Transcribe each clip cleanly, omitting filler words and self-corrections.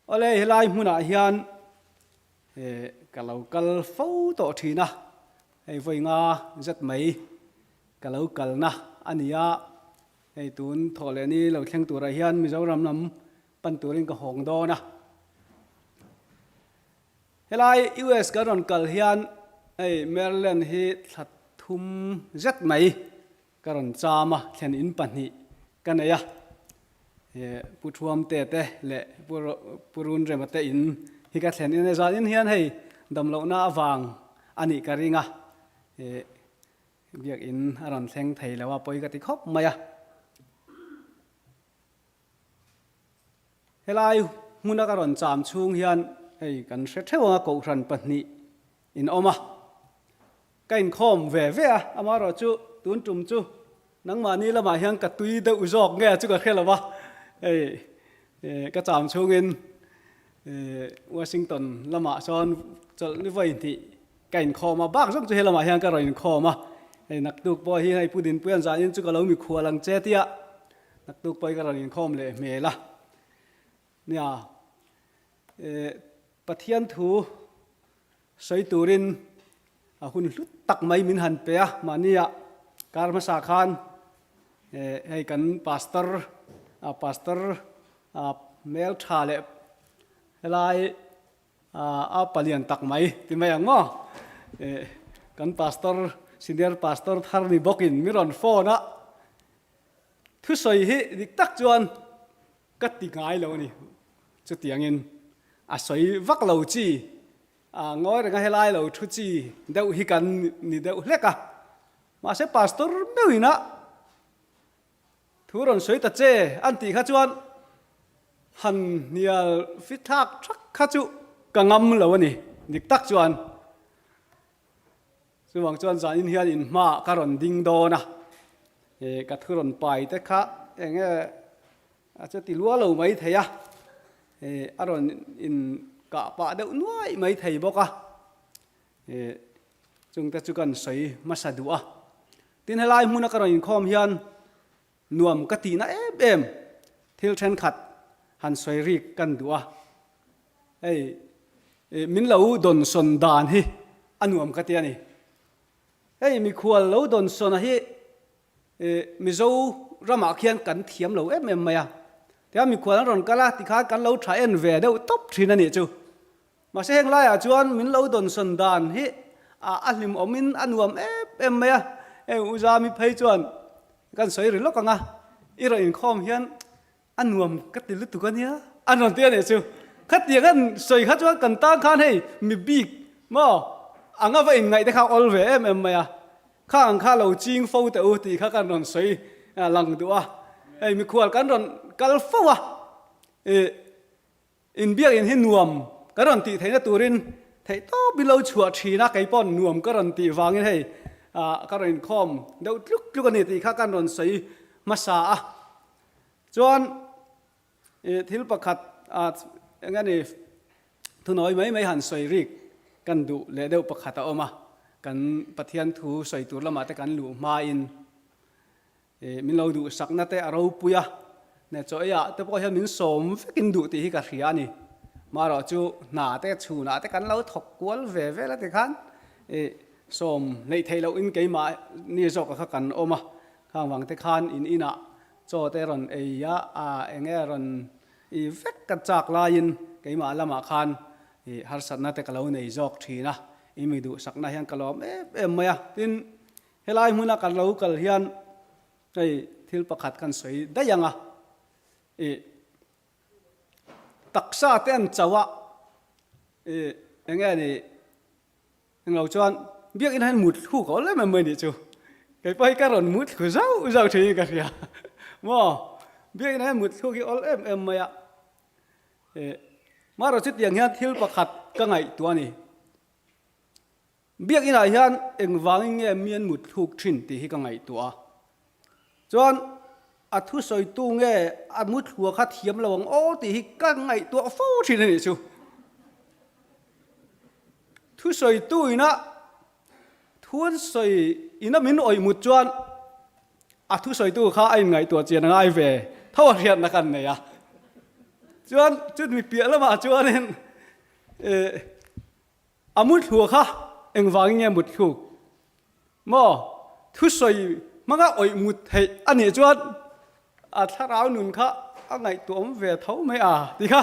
Awle helai hmunah hian ka lo kal fo tawh thin a, hei vawi nga zet mai ka lo kalna a ni a, hei tun thawh leh ni lo thleng turah hian Mizoram lam pan turin ka hawng dawn a. Helai US kan rawn kal hian hei Maryland hi thla thum zet mai Ka rawn cham a, thlen in pahnih ka nei a, Pu Thuamte te leh Pu Runrema te in hi ka thlen in a ni. Zan in hian hei damlohna avang a nih ka ring a, biakin a rawn thleng thei lo a, pawi ka ti khawp mai a. Helai hmuna ka rawn cham chhung hian hei kan hre theuh ang a, Kohhran pahnih in awm a. Ka inkhawm ve ve a, amaherawhchu tun tum chu nangmahni lamah hian ka tui deuh zawk nge chu ka hre lo va, hei ka cham chhungin Washington lamah sawn chawlh ni vawi hnih ka inkhawm a, bak zawk chu he lamah hian ka rawn inkhawm a, hei naktuk pawh hi hei Pu Dinpuia'n zanin chu ka lo mikhual ang che tia naktuk pawh hi ka rawn inkhawm leh hmel a nia. Pathian thu sawi turin a hun hlut tak mai min han pe a, mahnia kar hmasa khan hei kan pastor pastor hmel tha leh helai a palian tak mai ti mai ang maw kan pastor senior pastor thar ni bawkin mi rawn phone a thusawi hi dik tak chuan Ka ti ngai lo a ni. Chutiangin a sawi vak lo chi, a ngawi renga helai lo thu chi deuh hi kan ni deuh hlek a. Mahse Pastor meuhin a thu rawn sawi ta che an tih kha chuan han hnial fit thlak thak kha chu ka ngam lo a ni dik tak chuan. Chuvang chuan zanin hian in hmaah ka rawn ding dawn a, ka thu rawn pai te kha eng nge a chu ti lua lo mai thei a, a rawn in kah pah deuh nuai mai thei bawk a, chung te chu kan sawi hmasa duh a. Tin helai hmuna ka rawn inkhawm hian nuam ka tihna em em thil thenkhat han sawi rik kan duh a, hei min lo dawnsawn dan hi a nuam ka ti a ni. Hei mikhual lo dawnsawn a hi Mizo ramah khian kan thiam lo em em mai a, tichuan mikhual an rawn kal a tikhan kan lo tha en ve deuh tawp thin a nih chu. Mahse heng laiah chuan min lo dawnsawn dan hi a hlim awmin a nuam em em mai a, heng U Zami phei chuan kan sawi ri lawk ang a, i rawn inkhawm hian a nuam ka ti lutuk a nia an rawn ti a nih chu. Khatiang an sawi kha chuan kan tan khan hei mi bik maw anga va inngaih te kha a awl ve em em mai a, kha ang kha lo ching fo teh u tih kha kan rawn sawi lang duh a, hei mikhual kan rawn kal fo a, ih. Inbiakin hi nuam ka rawn tih theihna turin theih tawp i lo chhuah thin a, kei pawh nuam ka rawn tih vangin hei ka rawn inkhawm deuh tluk tluk a ni tih kha kan rawn sawi hmasa a. Chuan thil pakhat eng nge ni thunawi mai mai han sawi rik kan duh leh deuh pakhat a awm a, kan Pathian thu sawi tur lamah te kan luh hmain Ih, min lo duhsakna te a ropui a, ne chaw eiah te pawh hian min sawm vekin duh tih hi ka hria a ni. Marawh chu hna te chhunah te kan lo thawk kual ve vel a tikhan ih, sawm hleih theih loh in keimah ni zawk kha kan awm a, khang vang te khan in inah chaw te rawn ei a, a eng nge rawn ih vek ka chak laiin keimah lamah khan ih harsatna te ka lo nei zawk thin a, i mi duhsakna hian ka lawm em em mai a, tin, Helai hmuna kan lo kal hian hei thil pakhat kan sawi daih ang a, ih taksa te an chauh a, ih eng nge ni englo chuan biakinn hian mut thluk a awm em em mai nih chu, kei pawh hi ka rawn mut thlu zauh zauh thin in ka hria maw, biakinn hian mut thluk hi awl em em mai a, ih marawh chutiang hian thil pakhat ka ngaihtuah a ni. Biakinah hian engvangin nge mi an mut thluk thin tih hi ka ngaihtuah a. Chuan a thusawitu nge a mu thlua kha thiam lo ang aw tih hi ka ngaihtuah fo thin a nih chu. Thusawitu ina thu an sawi ina min awih mut chuan a thusawitu kha a inngaihtuah chian a ngai ve tho a hriatna kan nei a. Chuan chutmi piah lamah chuanin eh a muthlu kha engvangin nge muthluk maw? Thusawi hmanga awih mut theih a nih chuan a thlarau nun kha a ngaihtuah awm ve tho mai a ti kha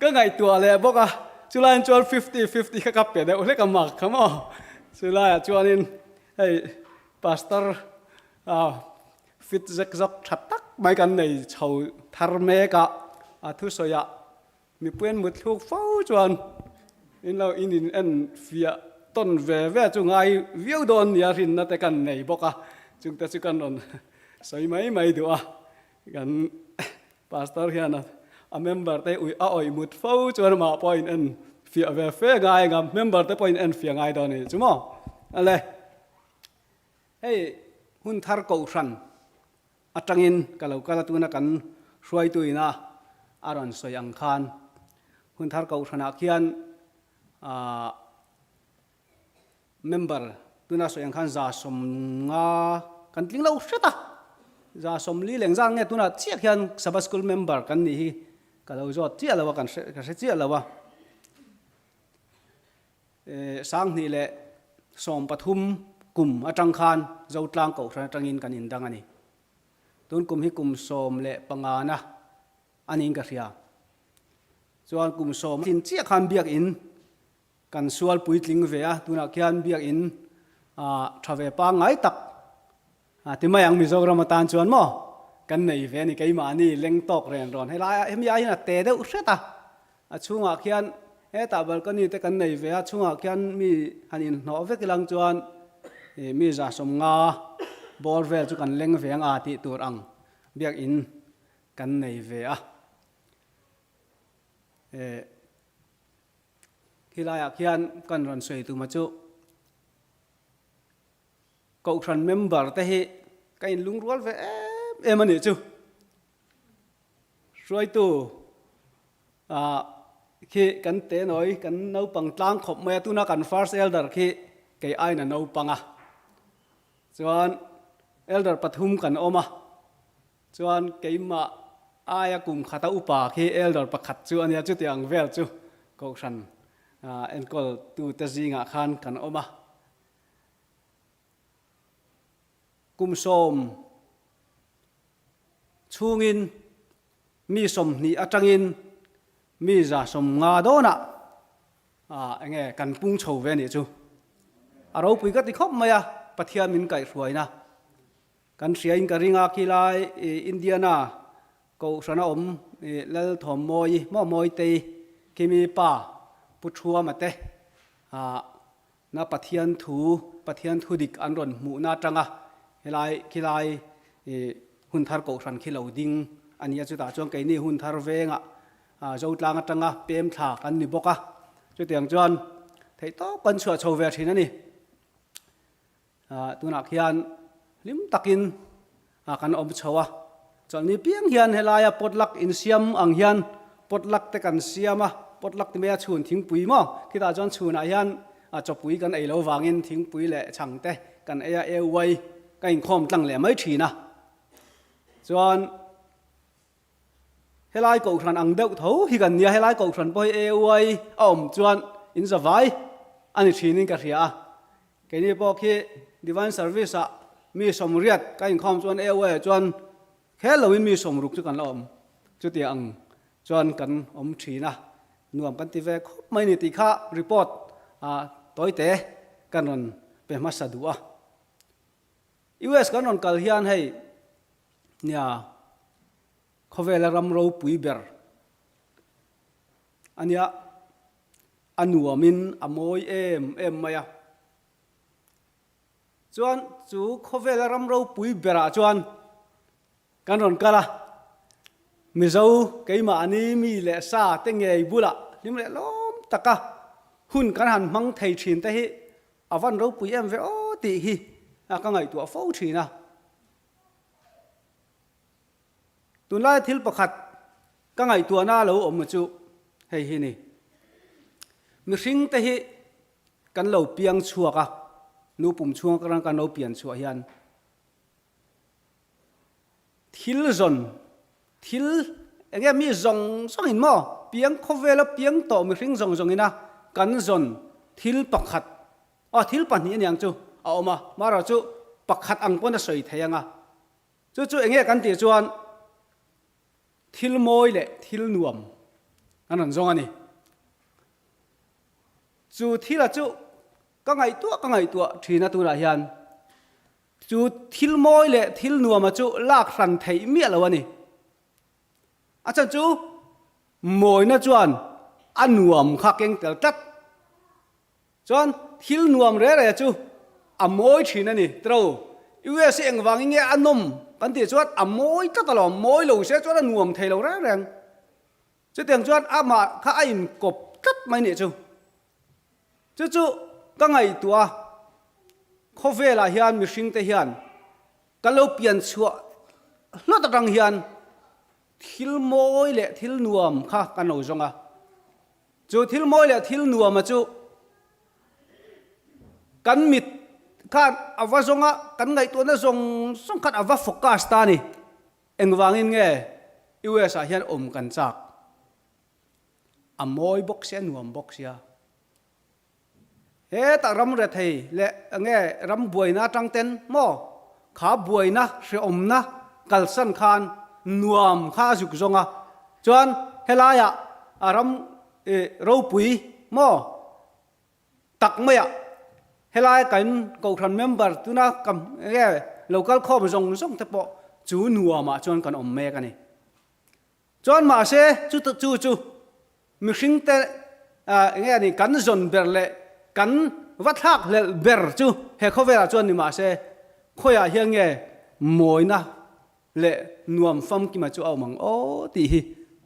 ka ngaihtuah leh bawk a, chulaiin chuan fifty fifty kha ka pe deuh hlek a mak kha maw? Chulaiah chuanin hei pastor ah fit zek zawk tha tak mai kan nei chho thar mek a, a thusawiah Mipui an mut thluk fo chuan in lo in in en fiah tawn ve ve chu ngai viau dawn nia rinna te kan nei bawk a, chungte chu kan rawn sawi mai mai duh a, kan pastor hian a member te ui a awih mut fo chuan amah pawh in en fiah ve fe ngai ang a, member te pawh in en fiah ngai dawn a ni chu maw? Ale hei hun thar kohhran Atangin ka lo kal a tuna kan hruaitu ina a rawn sawi ang khan hun thar kohhranah khian aah member tuna sawi ang khan 150 kan tling lo hret a, 140 leng zan nge tunah chiah khian Sabbath School member kan nih hi ka lo zawt chiah lo a, kan hre ka hre chiah lo a. 2013 kum atang khan Zotlang Kohhran atangin kan indang a ni. Tun kum hi kum 15 na a niin ka hria. Chuan kum sawm tlin chiah khan biakin kan sual puitling ve a, tunah khian biakin tha ve pangngai tak A ti mai ang Mizoram atan chuan maw kan nei ve a ni keimahni leng tawk ren rawn helai ah hemi ai hian a te deuh hret a, a chhungah khian hetah balcony te kan nei ve a chhungah khian mi han inhnawh vek ilang chuan ih mi 150 bawr vel chu kan leng ve ang a tih tur ang biakin kan nei ve a eh khilaiah khian kan rawn sawi tuma chu. Kohhran member te hi ka inlungrual ve em em a nih chu. Hruaitu ah khi kan te nawi kan naupang tlang khawp mai a, tuna kan first elder khi kei aiin a naupang a. Chuan elder pathum kan awm a, chuan keimah aia kum khata upa khi elder pakhat chu a nia, chutiang vel chu kohhran enkawl tute zingah khan kan awm a. Kum sawm chhungin mi 20 atangin mi 150 dawnah eng nge kan pung chho ve nih chu. A ropui ka ti khawp mai a, Pathian min kaihhruaina kan hriain ka ring a, khilai Indiana Kohhrana awm Lal Thawmmawi maw Mawitei khi mi pa Pu Thuama te na Pathian thu, Pathian thu dik an rawn hmuhna atanga helai khilai hun thar kohhran khi lo ding a ni a, chutah chuan keini hun thar vengah Zotlang atanga pem thla kan ni bawk a, chutiang chuan theihtawp kan chhuah chho ve thin a ni. Tunah khian hlim takin kan awm chho a, chawlhni piang hian helaia potluck insiam ang hian potluck te kan siam a, potluck ti maia chhun thingpui maw khitah chuan chhunah hian chawpui kan ei lo vangin thingpui leh chhang te kan ei a, AY ka inkhawm tlang leh mai thin a, chuan helai kohhran ang deuh tho hi kan nia, helai kohhran pawh hi AY a awm chuan in zavai a ni thinin ka hria a. Keini pawh khi Divine Service ah mi 80 ka inkhawm chuan AOA ah chuan khel loin mi 60 chu kan la awm. Chutia ang chuan kan awm thin a, nuam kan ti ve khawp mai ni tih kha report ah tawite kan rawn pe hmasa duh a. US kan rawn kal hian hei nia khawvela ram ropui ber a nia. A nuamin a mawi em em mai a. Chuan chu khawvela ram ropui berah chuan kan rawn kal a, Mizo keimahni mi leh sa te ngei bulah hlim leh lawm taka hun kan han hmang thei thin te hi a van ropui em ve aw tih hi ka ngaihtuah fo thin a. Tunlaia thil pakhat ka ngaihtuahna lo awm chu hei hi ni. Mihring te hi kan lo piang chhuak a, nu pum chhung atang kan lo pian chhuah hian thil zawn, thil. Enge mi zawng zawngin maw piang khawvela piang tawh mihring zawng zawngina kan zawn thil pakhat aw thil pahnih aniang chu a awm a, marawh chu pakhat ang pawn a sawi thei anga chu chu enge kan tih chuan thil mawi leh thil nuam an rawn zawng a ni. Chu thila chu ka ngaihtuah ka ngaihtuah thin a tunah hian Chu thil mawi leh thil nuama chu lak hran theih miah lo a ni. A chhan chu mawina chuan a nuam kha keng tel tlat. Chuan thil nuam re re chu a mawi thin a ni. Tro, US hi engvangin nge a nawm kan tih chuan a mawi tlat alawm, mawi lo se chuan a nuam thei lo reng reng. Chutiang chuan amah kha a inkawp tlat mai nih chu. Chu chu ka ngaihtuah a, khawvelah hian mihringte hian kan lo pian chhuah hlawt atang hian thil mawi leh thil nuam kha kan lo zawng a. Chu thil mawi leh thil nuama chu kan mit khan a va zawng a, kan ngaihtuahna zawng zawng khan a va focus ta a ni. Engvangin nge US ah hian awm kan chak? A mawi bawk sia, a nuam bawk sia. Hetah ram rethei leh enge ram buaina atang ten maw kha buaina hrehawmna kalsan khan nuam kha a zuk zawng a, chuan helaiah a ram ropui maw tak maiah helai kan kohhran member tuna kam enge lo kal khawm zawng zawng te pawh chu nuamah chuan kan awm mek a ni. Chuan mahse chu chu chu mihringte enge a ni kan zawn ber leh kan va thlak hlelh ber chu he khawvelah chuan ni mahse khawiah hian nge mawina leh nuam famkima chu a awm ang aw tih hi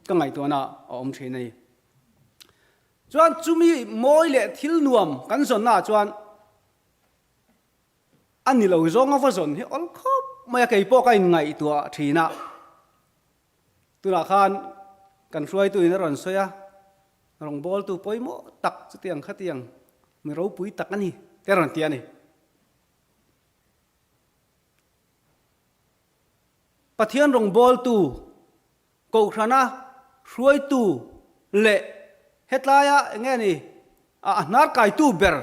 ka ngaihtuahna a awm thin a ni. Chuan chumi mawi leh thil nuam kan zawnnaah chuan A ni lo zawng a va zawn hi awl khawp mai a, kei pawh ka inngaihtuah thin a. Tunah khan kan hruaituin a rawn sawi a, rawngbawltu pawimawh tak chutiang khatiang mi ropui tak a ni te rawn ti a ni. Pathian rawngbawltu Kohhrana hruaitu leh hetlaia eng nge ni a hnar kaitu ber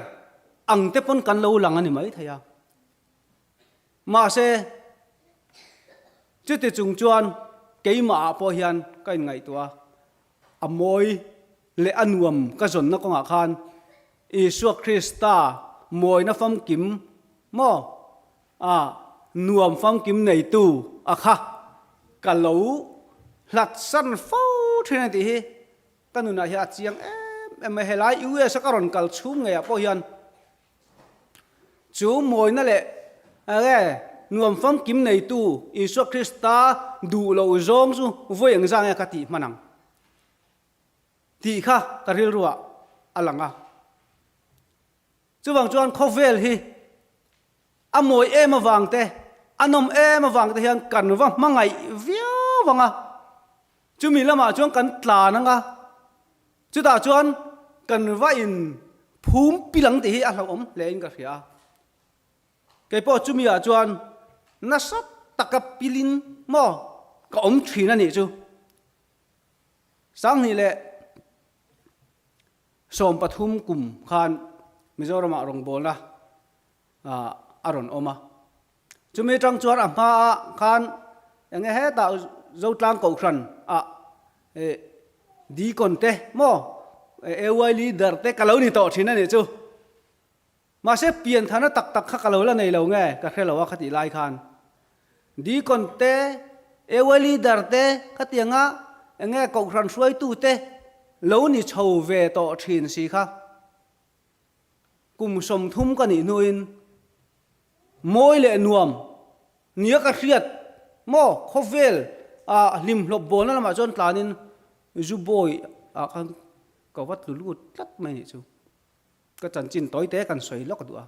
ang te pawn kan lo lang a ni maithei a. Mahse, chuti chung chuan keimahah pawh hian ka inngaihtuah a, a mawi leh a nuam ka zawnna kawngah khan Isua Krista mawina famkim maw A nuam famkim neitu a kha ka lo hlat san fo thin a ni tih hi ka nunah hian a chiang em em mai. Helai US a ka rawn kal chhung ngeiah pawh hian chu mawina leh nge nuam famkim neitu Isua Krista duh loh zawng chu vawi engzah nge ka tih hman ang tih kha ka rilruah a lang a. Chuvang chuan khawvel hi a mawi em avang te, a nawm em avang te hian kan va hmangaih viau ang a, chumi lamah chuan kan tlan ang a, chutah chuan kan va in phum pil ang tih hi a hlauhawm hle in ka hria a. Kei pawh chumi ah chuan nasa taka pilin maw ka awm thin a nih chu. 2000 leh 13 kum khan Mizoramah rawngbawlna a rawn awm a. Chumi atang chuan a hmaah khan eng nge hetah Zotlang Kohhran ah Deacon te maw AY leader te ka lo ni tawh thin a nih chu. Mahse pianthana tak tak kha ka lo la nei lo nge ka hre lo a khatih lai khan. Deacon te, AY leader te khatianga eng nge Kohhran hruaitu te lo ni chho ve tawh thin si kha. Kum 30 ka nih hnuin mawi leh nuam nia ka hriat maw khawvel ah hlimhlawp bawlna lamah chuan tlanin zu bawi ah khan ka va tlu lut tlat mai nih chu. Ka chanchin tawi te kan sawi lawk duh a.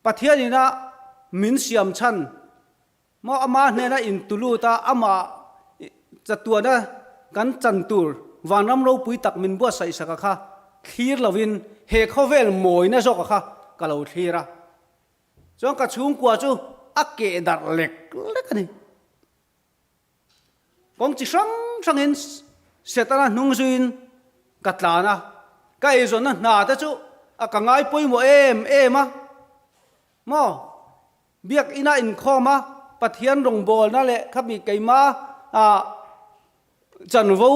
Pathian ina min siam chhan maw ama hnena intulut a, amah chatuana kan chan tur vanram ropui tak min buatsaih sak a kha thlir lovin he khawvel mawina zawk a kha ka lo thlir a. Chuan ka chhungkua chu a keh darh lek lek a ni. Kawng chi hrang hrangin Setana hnung zuiin ka tlan a, ka eizawnna hna te chu a ka ngai pawimawh em em a. Maw? Biakina inkhawm a, Pathian rawngbawlna leh khami keima chanvo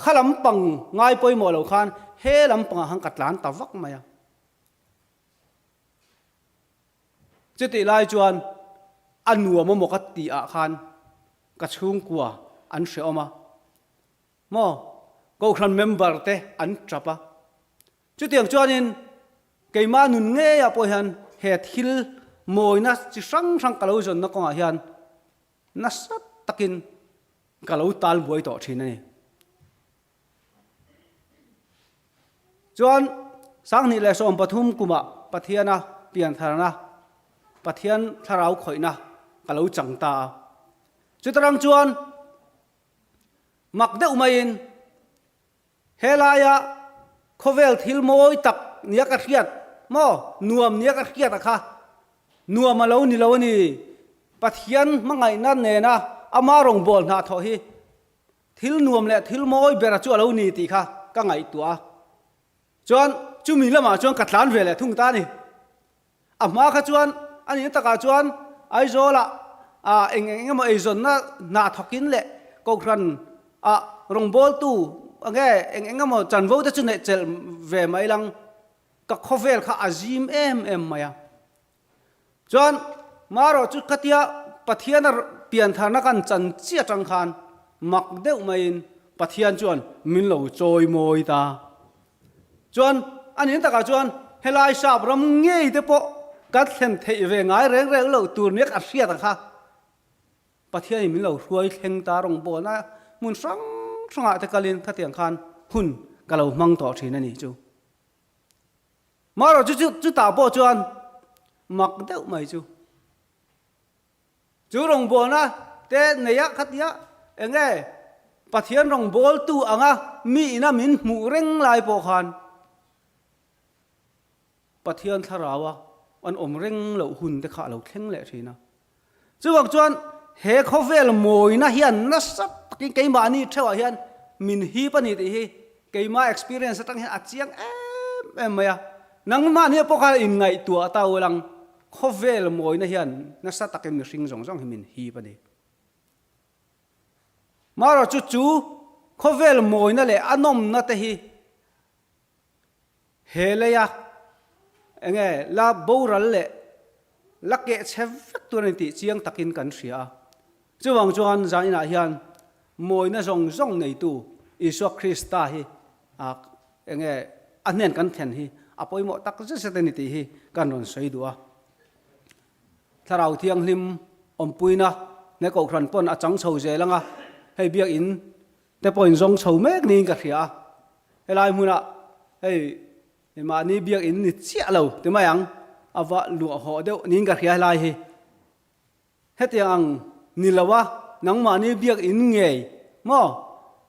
kha lampang ngai pawimawh lo khan he lampangah khan ka tlan ta vak mai a. Chutih lai chuan a nuam amaw ka tih ah khan ka chhungkua an hrehawm a, maw Kohhran member te an tap a. Chutiang chuanin keimah nun ngeiah pawh hian he thil mawina chi hrang hrang ka lo zawnna kawngah hian nasa takin ka lo tal buai tawh thin a ni. Chuan 2013 kumah Pathiana piantharna, Pathian thlarau khawihna ka lo chang ta a. Chutarang chuan mak deuh maiin helaia khawvel thil mawi tak nia ka hriat maw, nuam nia ka hriat a kha nuam a lo ni lo a ni. Pathian hmangaihna nena ama rawngbâwl hna thawh hi Thil nuam leh thil mawi bera chu a lo ni tih kha ka ngaihtuah a, chuan chumi lamah chuan ka tlan ve leh thung ta a ni. A hma kha chuan a nihna takah chuan Aizawlah ah eng eng emaw eizawnna hna thawkin leh Kohhran ah rawngbawltu nge eng eng emaw chanvo te chu neih chelh ve mai lang ka khawvel kha a zim em em mai a. Chuan marawh chu khatia Pathiana piantharna kan chan chiah atang khan mak deuh maiin Pathian chuan min lo chawi mawi ta. Chuan a nih takah chuan helai sap ram ngei te pawh kan thlen theih ve ngai reng reng loh tur nia ka hriat ang kha Pathianin min lo hruai thleng ta rawngbawlna hmun hrang hrangah te kalin khatiang khan hun ka lo hmang tawh thin a nih chu. Marawh chu chutah pawh chuan mak deuh mai chu. Chu rawngbawlna te neia khatia eng nge Pathian rawngbawltu anga mi ina min hmuh reng lai pawh khan Pathian thlaraua an awm reng loh hun te kha a lo thleng leh thin a. Chuvang chuan he khawvel mawina hian nasa takin keimahni theuhah hian min hip a ni tih hi keimah experience atang hian a chiang em em mai a. Nangmahni pawh khan inngaihtuah ta u lang khawvel mawina hian nasa takin mihring zawng zawng hi min hip a ni. Marawh chu chu khawvel mawina leh a nawmna te hi He leia eng nge la boral leh la keh chhe vek tur a ni tih chiang takin kan hria a. Chuvang chuan zan inah hian mawina zawng zawng neitu Isua Krista hi eng nge a hnen kan thlen hi a pawimawh tak zet zet a ni tih hi kan rawn sawi duh a. Thlarau Thianghlim awmpuina he Kohhran pawn a chang chho zel ang a, hei biakinn te pawhin zawng chho mek niin ka hria a, helai hmunah hei mahni biakinn ni chiah lo ti mai ang, a va luah hawh deuh niin ka hria helai hi. Hetiang ang ni lo a, nangmahni biakinn ngei maw?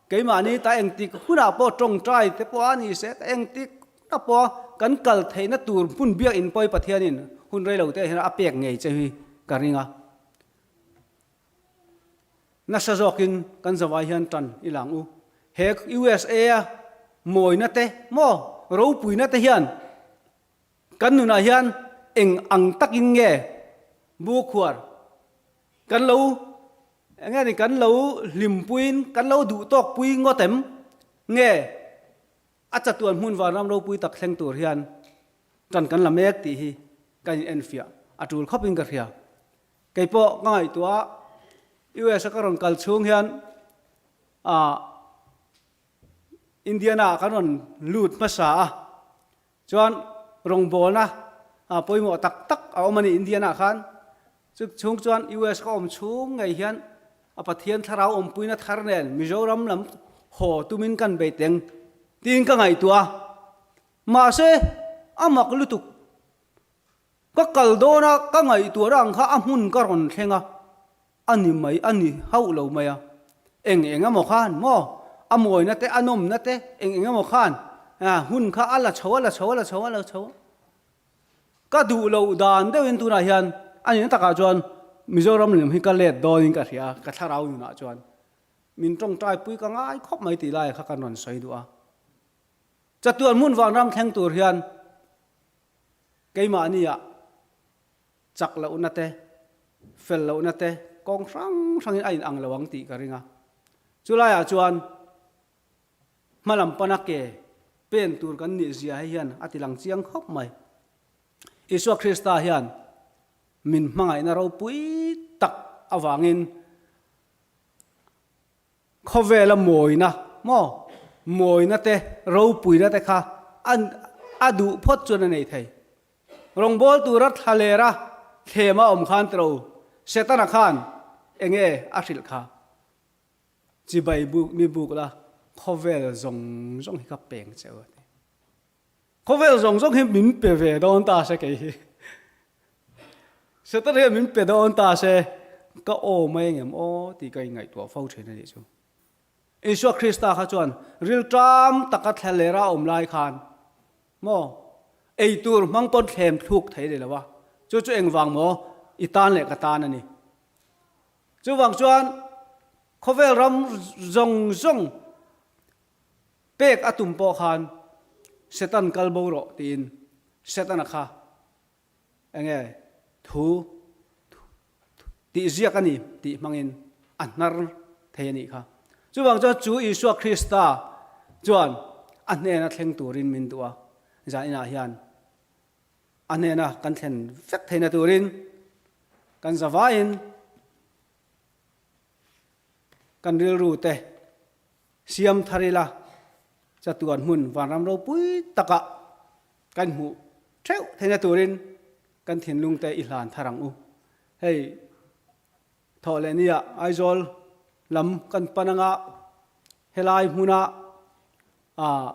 Keimahni ta engtik hunah pawh tawngtai te pawh a ni se, ta engtik hunah pawh kan kal theihna tur hmun biakinn pawh hi Pathianin hun rei lo te hian a pek ngei che hi ka ring a. Nasa zawkin kan zavai hian tan i lang u. He USA a mawina te maw ropuina te hian kan nunah hian eng ang takin nge bu khuar kan lo eng nge ni kan lo hlimpuiin kan lo duh tawkpui ngawt em nge a chatuan hmun vanram ropui tak thleng tur hian tan kan la mek tih hi kan in enfiah a tul khawpin ka hria. Kei pawh ka ngaihtuah a, US a ka rawn kal chhung hian ah Indiana ah kan rawn lut hmasa a, chuan rawngbawlna ah pawimawh tak tak a awm a ni Indiana ah khan. Chu chhung chuan US ka awm chhung ngei hian a Pathian thlarau awmpuina thar nen Mizoram lam haw tumin kan bei teng tiin ka ngaihtuah a, mahse a mak lutuk. Ka kal dawn a, ka ngaihtuah rang kha a hmun ka rawn thleng a, a ni mai, a ni hauh lo mai a. Eng eng emaw khan maw, a mawina te, a nawmna te, eng eng emaw khan hun kha a la chho, a la chho, a la chho, a la chho a. Ka duh loh dan deuhin tunah hian. A nihna takah chuan Mizoram lam hi ka let dawnin ka hria a, ka thlarau nunah chuan min tawngtai pui ka ngai khawp mai tih lai kha kan rawn sawi duh a. Chatuan hmun vanram thleng tur hian keimahniah chak lohna te, fel lohna te kawng hrang hrangin a inang lo ang tih ka ring a. Chulaiah chuan hmalam pana ke pen tur kan nih zia hei hian a tilang chiang khawp mai. Isua Krista hian min hmangaihna ropui tak avangin Khawvela mawina maw, mawina te, ropuina te kha a duh phawt chuan a nei thei. Rawngbâwl tura thla lera thlem a awm khan tiro Setana khan enge a hrilh kha? Chibai buk mi buk la, khawvel zawng zawng hi ka peng che u a ti. Khawvel zawng zawng hi min pe ve dawn ta se kei hi. Satan hian min pe dawn ta se ka aw mai engem aw tih ka inngaihtuah fo thin a nih chu. Isua Krista kha chuan rilṭam taka thlalera a awm lai khan maw ei tur hmang pawn thlem thluk thei ni lo a, chu chu engvang maw i tan leh ka tan a ni. Chuvang chuan khawvel ram zawng zawng Pek a tum pawh khan Satan kal bo rawh tiin Setana kha enge thu tih ziak a ni tih hmangin a hnar thei a nih kha. Chuvang chuan chu Isua Krista chuan a hnena thleng turin min duh a, zan inah hian a hnena kan thlen vek theihna turin kan zavaiin kan rilru te Siam thar ila, chatuan hmun vanram ropui takah kan hmuh theuh theihna turin kan thinlung te i hlan thar ang u. Hei thawh leh nia Aizawl lam kan pan anga helai hmuna ah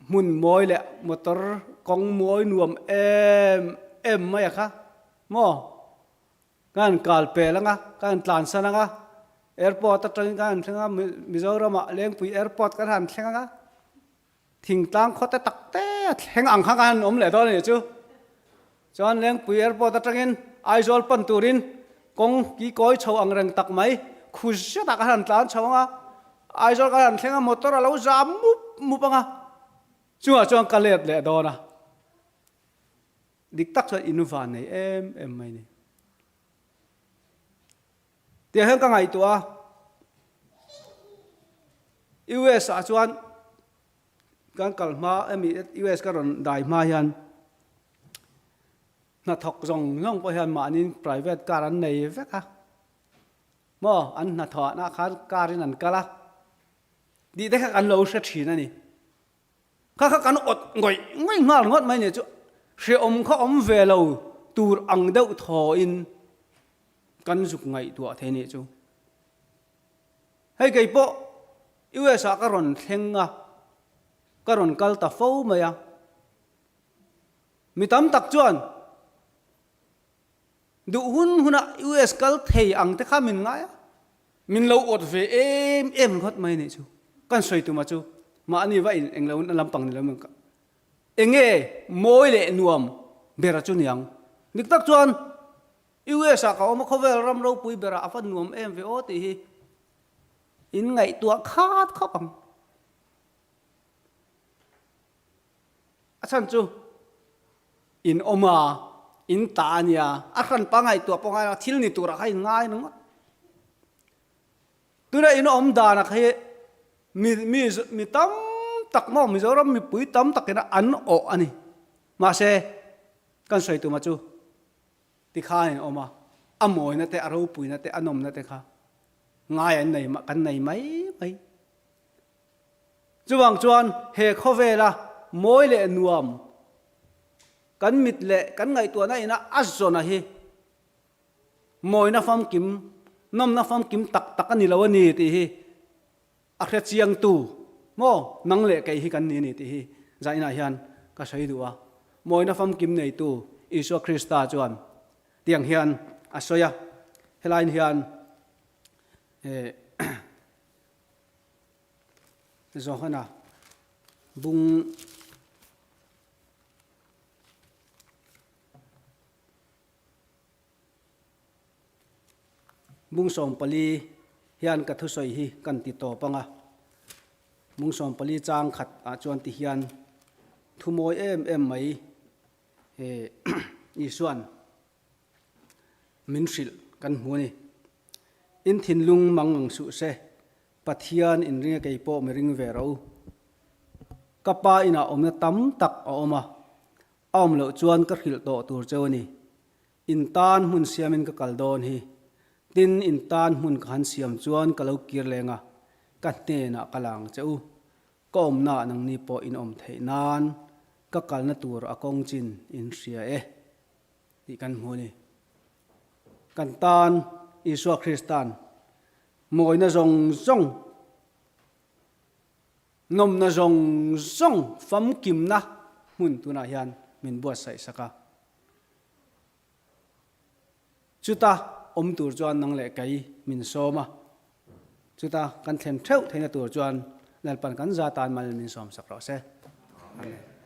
hmun mawi leh motor kawng mawi nuam em em mai a kha maw? Ka han kal pel anga, ka han tlansan anga, airport atangin ka han thleng a, Mizoramah Lengpui airport kan han thleng anga, thingtlang khaw te tak te a thleng ang kha ka han awm leh dawn a nih chu. Chuan Lengpui airport atangin Aizawl pan turin kawng ki kawi chho ang reng tak mai khu zetah ka han tlan chho anga, Aizawl ka han thleng a, motor a lo zam mup mup anga, chungah chuan ka let leh dawn a. Dik tak chuan in van nei em em mai ni. Tiang hian ka ngaihtuah a, US ah chuan kan kal hma emi US ka rawn dai hma hian hnathawk zawng zawng pawh hian mahni private car an nei vek a, maw an hnathawhna khan car in an kal a, tih te kha kan lo hre thin a ni. Kha kha kan awt ngawih ngawih nghal ngawt mai nia chu hrehawm kha awm ve lo tur ang deuh thawin kan zuk ngaihtuah thei nih chu. Hei kei pawh US ah ka rawn thleng a, ka rawn kal ta fo mai a. Mi tam tak chuan Duh hun hunah US kal thei ang te kha min ngai a, min lo awt ve em em ringawt mai anih chu. Kan sawi tuma chu mahni va in englo na lampang ni lo min ka enge mawi leh nuam bera chu niang. Dik tak chuan US ah ka awm a khawvel ram ropui berah a va nuam em ve aw tih hi in ngaihtuah khat khawp ang. A chhan chu in awm a, in ta a nia, a hranpa ngaihtuah pawh ngai lo, thil ni turah kha in ngai ringawt. Tuna in awm danah kha hi mi mi mi tam tak maw Mizoram mipui tam takin an awh a ni. Mahse, kan sawi tuma chu tikhan in awm a, a mawina te, a ropuina te, a nawmna te kha ngai an nei kan nei mai mai. Chuvang chuan he khawvela mawi leh nuam kan mit leh kan ngaihtuahna ina a zawna hi mawina famkim, nawmna famkim tak tak a ni lo a ni tih hi a hre chiangtu maw nang leh kei hi kan ni a ni tih hi zaninah hian ka sawi duh a. Mawina famkim neitu Isua Krista chuan tiang hian a sawi a, helaiin hian eh Johana bung. Bung 14 hian ka thusawi hi kan ti tawp ang a. Bung 14 chang khat ah chuan ti hian thu mawi em em mai Isuan min hrilh kan hmu a ni. In thinlung mang ang suh se, Pathian in ring a kei pawh mi ring ve rawh u. Ka pa inah awmna tam tak a awm a, a awm loh chuan ka hrilh tawh tur cheu a ni. In tan hmun siamin ka kal dawn hi. Tin, in tan hmun ka han siam chuan ka lo kir leng a, ka hnenah ka la ang che u. Ka awmnaah nangni pawh in awm theih nan ka kalna tur a kawng chin in hria e tih kan hmu a ni. Kan tan Isua Krista'n mawina zawng zawng, nawmna zawng zawng famkimna hmun tunah hian min buatsaih sak a. Chuta awm tur chuan nang leh kei min sawm a, chuta kan thlen theuh theihna tur chuan Lalpan kan za tan mal min sawm sak rawh se. Amen.